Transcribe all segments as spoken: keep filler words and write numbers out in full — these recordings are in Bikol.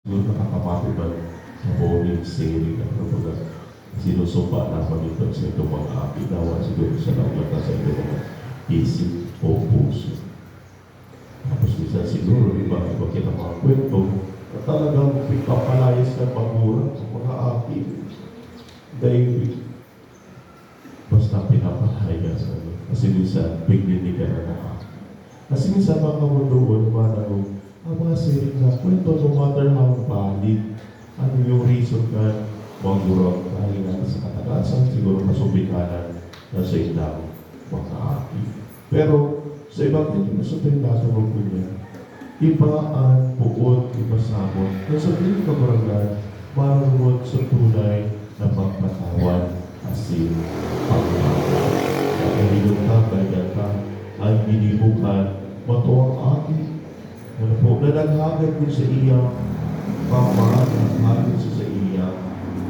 Siguro nakakamati man sa morning sharing na kumbaga, sinusumpa naman ito sa inyong mga aki, dawa siguro sa laog lang sa inyong mga isip o puso. Tapos minsan siguro, iba, iba kita mga kwento na talagang pagpapalayas ng magurang sa mga aki. Dahil basta pinapalayas, ano. Kasi minsan, pigdinigan na na. Kasi minsan, mga kamundoon, mga nagong, ang mga siring na kwento, no matter how valid, ano yung reason ka, magurang, dahil nga sa katagasan, siguro kasubikanan na sa indang mga aki. Pero sa Ebanghelyo na sa Pilato, magkunya, iba an poot ipasabot na sa piling kagurangnan, marurumod sa tunay na pagpatawad asin pagpatawad. Kaya hinunta, kaya ta, an ginibo kan matuang aki, ano po, na naghagad kun sa iya pamana hagad sa saiyang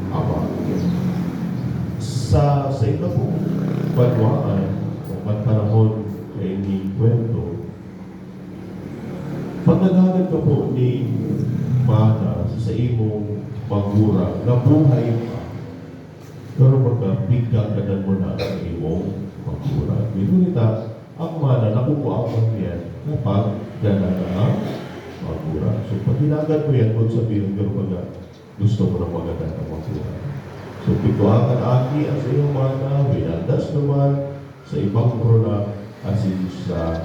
ama. Sa, sa ito po, banwaan, o panahon, kaini kwento, pag naghagad ka po ni mana sa, sa imong magurang na buhay pa, pero magkapigkakanan mo na sa imong magurang. Di ba kita, ang mana, nakukuha mo yan kapag gana na ang magurang. So, pag hinagad mo yan, kung sabihin, pero pag gusto mo na magana ang magurang. So, pigkuha kan aki ang sa iyong mana, winaldas naman sa ibang korona, asin sa,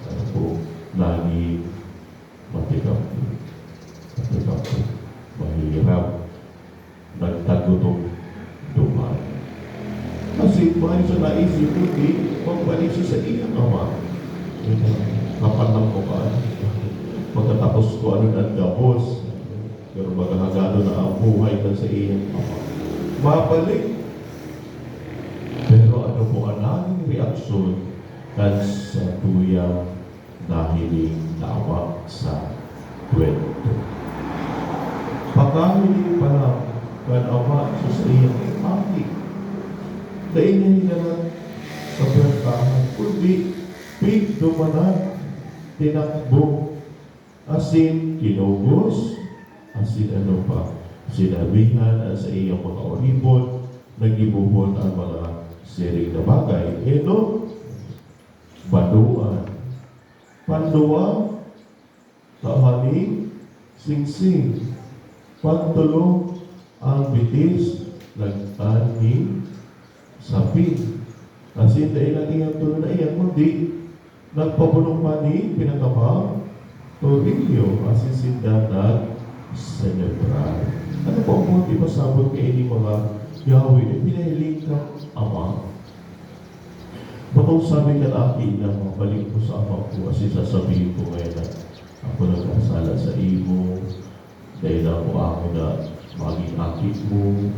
ano po, naging matikang, matikang po, mahirap, nagtagutom duman. Kasi mayo sa naisip, kundi magbalik siya sa iyang ama. Kapanang ko ka, pagkatapos ko, ano, nagkabos. Pero magahagado na ang buhay kan sa iyang ama. Mabalik. Pero ano po ang naging reaksyon kan satuyang nahiling na ama sa kwento? Pakahiling pa lang kan ama sa saiyang aki, dai niya hinanap sa puwertahan, kundi pigdumanan, tinakbo, asin kinugos, asin ano pa, sinabihan an saiyang mga oripon na gibohon an mga siring na bagay. Enot, banwaan. Panduwa, tahaning singsing. Pantolo, ang bitis, lagtan nin sapin. Asin dai lang iyan tulo na iyan, kundi nagpabunok pa nin pinatabang torilyo, asin sinda nagselebrar. Ano po ang buot ipasabot kaini mga yawi na pinahiling kan ama? Bakong sabi kan aki na, "Mabalik ko sa ama ko, asin sasabihin ko ngayon na ako nagkasala sa imo, dai na ako amo na magin aki mo,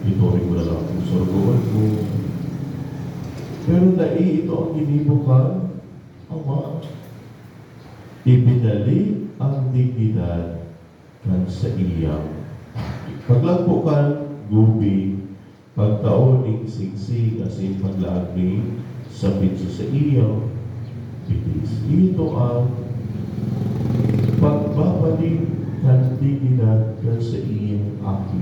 ituring mo na lang akong sorogoon mo." Pero dai ito ang ginibo kan ama. Ibinalik ang dignidad kan saiyang aki. Paglagpo kan gubing, pagtao nin singsing asin paglaag nin sapin sa saiyang bitis. Ito ang pagbabalik kan dignidad kan saiyang aki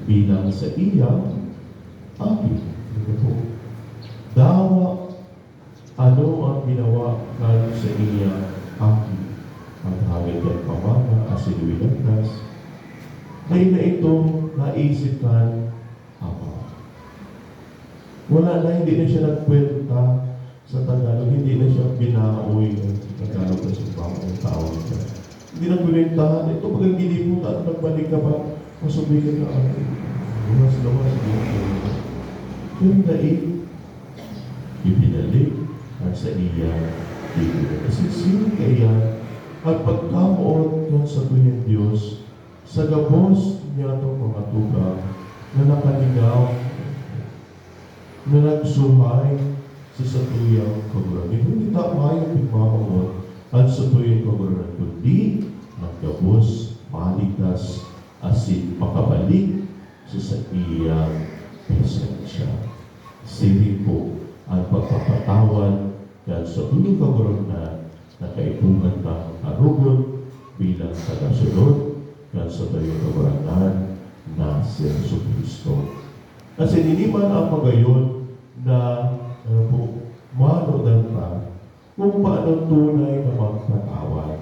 bilang saiyang aki. Ito po. Dawa ano ang ginawa kan saiyang aki? Naghagad kan pamana asin winaldas. Dai na ito naisip kan ama. Wala na, hindi na siya nagkwenta sa Tagalog, hindi na siya binaoy sa Tagalog kasi bawal ang tao niya. Hindi na kwentahan. Ito, pag ang ginibo, ta-, nagbalik ka pa, masubigan ka, ano, luwas-luwas, luwas-luwas. Pero dai, ibinalik ang saiyang dignidad. Kasi sino kaya ang pagkamoot kan satuyang Dios sa gabos niyatong mga tugang na nakalingaw, na nagsuhay sa satuyang Kagurangnan? Huli ta mayo pigmamawot an satuyang Kagurangnan, kundi an gabos maligtas asin makabalik sa saiyang presensya. Siring po an pagpapatawad kan satuyang Kagurangnan na kaipuhan tang arogon bilang tagasunod kan Jesu-Cristo. Kasi ini man ang magayon na, ano po, manodan ta kung paano tunay na magpatawad.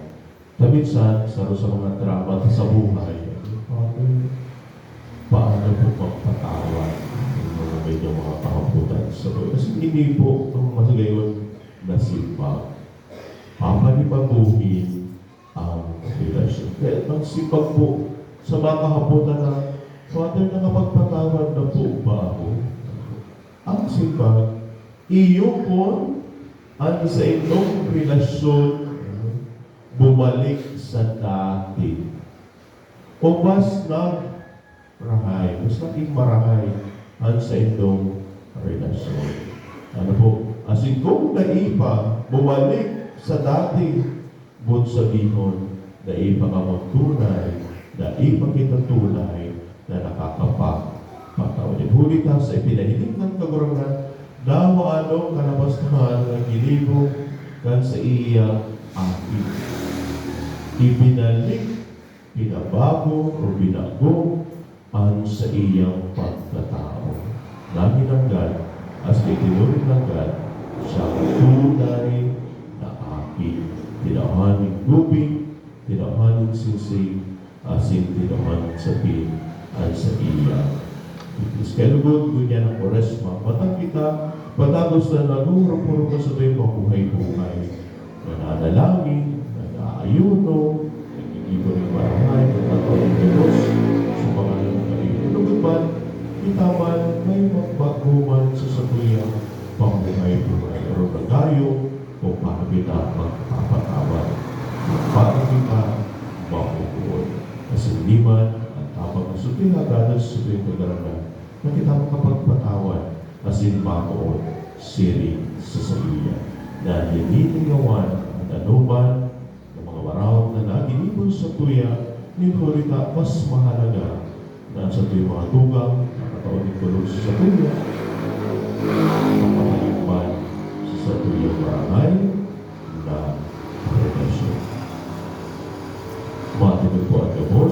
Kaminsan, saro sa mga drama sa buhay, "Father, paano po magpatawad yung mga ganyang mga kahapotan sa buhay?" Kasi hindi po ang mas gayon na simba. Papanibaguhin ang relasyon. Kaya ang simba po sa mga kahapotan na, "Father, nakapagpatawad na po ba ako?" Ang simba, iyo po ang saindong relasyon bumalik sa dati. O mas nag-, rahay, mas naging marahay ang saindong relasyon. Ano po? Asin kung dai pa bumalik sa dati, boot sabihon, dai pa kamo tunay, dai pa kita tunay na nakakapagpatawad. Huli ta sa ipinahiling kan Kagurangnan, dawa ano kalabastahan na ginibo kan saiyang Aki. Ibinalik, pinabago o binago an saiyang pagkatao. Nagin nanggad, asin itinuring nanggad siyang tunay na aki. Tinauhan nin gubing, tinauhan nin singsing, asin tinauhan nin sapin an saiyang Diyos. Kaya lugod, ngunyan an Kwaresma, matang kita, patagos na naghuhurop-hurop sa satuyang pambuhay-buhay. Nananalangin, nag-aayuno, naggigibo nin marahay, nagtatao nin gabos sa pangalan na iyo. Lugod man, kita man, may magbago man sa satuyang pambuhay-buhay. Aron nagayo kung paano kita magpapatawad, kung paano kita mapupuon. Asin ini man an tabang na satuyang hagad sa satuyang Kagurangnan, na kita makapagpatawad asin mamoot siring sa saiya, na linilingawan an anoman na mga maraot na naginibo sa satuya, nin huli ta mas mahalaga na an satuyang mga tugang na nakatao nin kulog sa satuya, makapaligman sa satuyang marahay na relasyon. Matindog po an gabos.